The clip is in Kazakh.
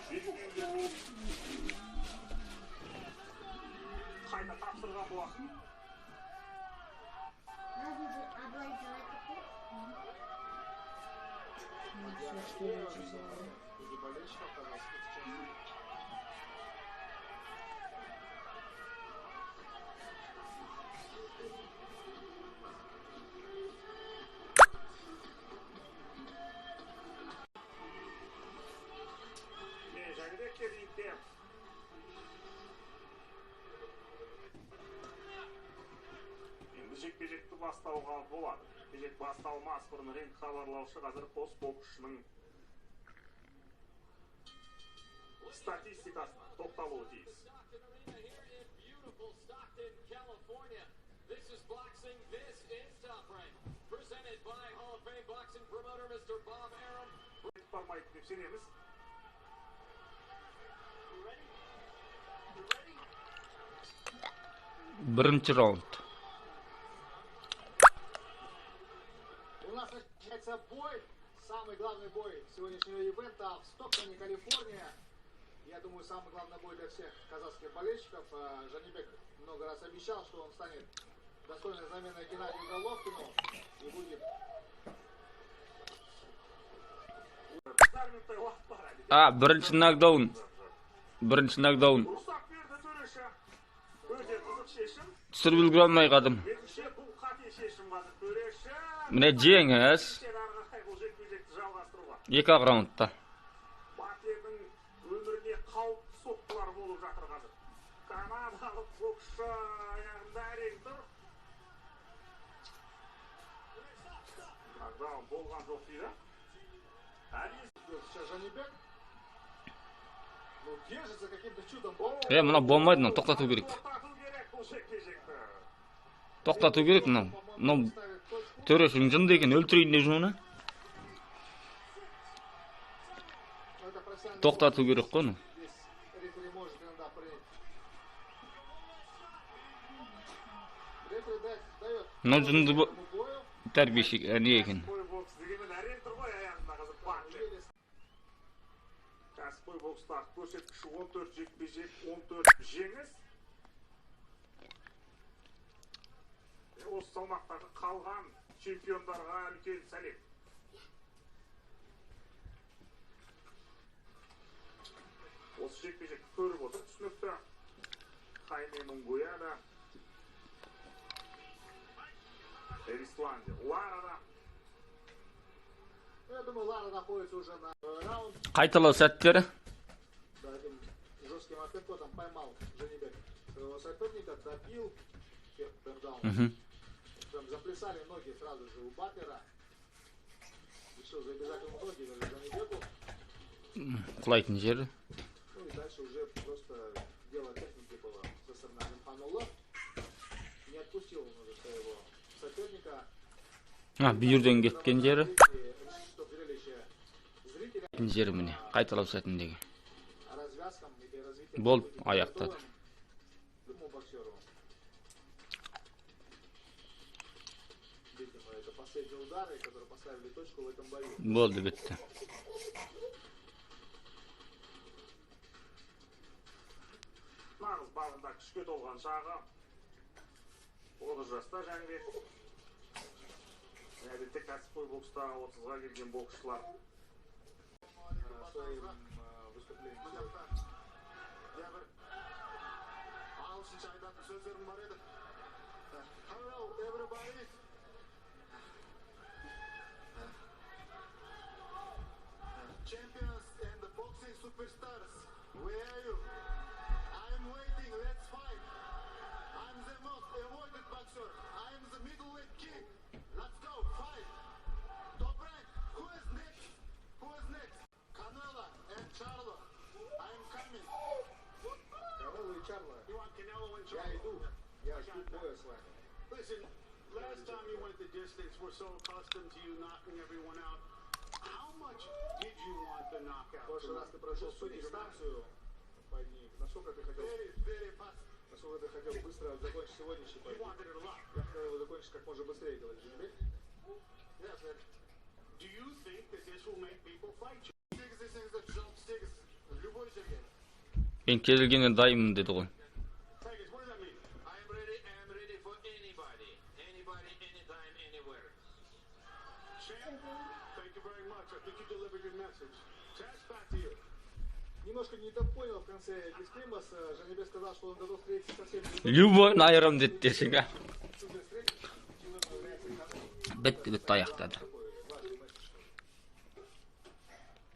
Белгіленген қайта тапсырған болатын. Абылай қалай? Среди болельщиков казахских сейчас. Міне, Жәнібек рингте. Енді жекпе жекті бастауға болады. Жекпе жек басталмас бұрын ринг хабарлаушы қазір қос боксшының статистикасына тоқталуы тиіс. Beautiful Stockton, California. This is boxing. This is Top Rank. Presented by Hall of Fame boxing promoter Mr. Bob Arum. Бармайды деп сенеміз. You ready? You ready? Бірінші раунд. У нас начинается бой, самый главный бой сегодняшнего ивента в Стоктоне, Калифорния. Я думаю, самый главный бой для всех казахских болельщиков. Жанибек много раз обещал, что он станет достойной заменой Геннадию Головкину и будет Бір минуттай уақыт бар әлі. А, бірінші нокдаун. Бірінші нокдаун. Рұқсат берді төреші. Өте қызық шешім. Түсіріп үлгере алмай қалдым. Меніңше, бұл қате шешім қазір төреші. Міне, жеңіс. Ары қарай бұл жекпе жекті жалғастыруға. Екі ақ раундта. Батлердің өміріне қауіпті соққылар болып жатыр қазір. Канадалық боксшы аяғында әрең тұр. Нокдаун болған жоқ дейді. Әлі сейчас Жанибек. Ну, держится каким-то чудом. Е, мынау болмайды, мынау тоқтату керек. Тоқтату керек бұл жекпе жекті. Тоқтату керек мынау. Мынау Ставит точку. төрешінің жынды екен, өлтірейін деп жүр оны. Это профессиональный Тоқтату керек қой оны. Здесь рефери может иногда принять. Рефери дает Мынау жынды этому бою. тәрбиеші не екен. Кәсіпқой бокс дегенмен әрең тұр ғой аяғында қазір Батлер. Еле Кәсіпқой бокстағы көрсеткіші: 14 жекпе жек, 14 жеңіс. Осы салмақтағы қалған чемпиондарға үлкен сәлем. Осы жекпе жекті көріп отыр, түсінікті. Хайме Мунгуя да, Эрисланди Лара да. Ну, я думаю, Лара находится уже на раунд. Қайталау сәттері. Да, этим жестким апперкотом поймал Жанибек своего соперника, добил первый даун. Прям заплясали ноги сразу же у Батлера. Решил забежать ему ноги даже Жанибеку. Құлайтын жері. Ну и дальше уже просто дело техники было со стороны Алимханулы. Не отпустил он уже своего соперника. А, бүйірден кеткен жері. Чтоб зрелище зрителя Кеткен жері, міне, қайталау сәтіндегі. Развязкам или развитием Болды, событий аяқтады. готовым любому боксеру. Видимо, это последние удары, которые поставили точку в этом бою. Болды, бітті. Нағыз бағында күшке толған шағы. 30 жаста Жәнібек. Әдетте кәсіпқой бокста 30-ға келген боксшылар Своим выступлением сегодня. Иә, бір ағылшынша айтатын сөздерім бар еді. Hello, everybody. Champions and the boxing superstars, where are you? I'm waiting, let's fight. I'm the most avoided boxer. I'm the middleweight king. Let's go, fight. Top Rank, who is next? Who is next? Canelo and Charlo. I'm coming. Канело и Чарло. You want Canelo and Я Charlo? иду. Я жду боя с вами. Listen, last time you went the distance, we're so accustomed to you knocking everyone out. How much did you want the В knockout? прошлый раз ты прошел всю дистанцию поединка. Насколько ты хотел, Very, very fast. насколько ты хотел быстро закончить сегодняшний You поединок? wanted it a lot. Я хотел его закончить как можно быстрее, говорит Жанибек. Yes, and do you think that this will make people fight you? Сегіз десеңіздер, 168 любой жерге. Мен кез келгеніне дайынмын деді ғой. Tigers, what does that mean? I am ready. I am ready for anybody. Anybody, anytime, anywhere. Champ, thank you very much. I think you delivered your message. Taz, back to you. Немножко недопонял в конце Вискримас. Жанибек сказал, что он готов встретиться со всеми. Любойын айырам деді десең, а. Тут же встретиться. Бітті, бітті, аяқтады.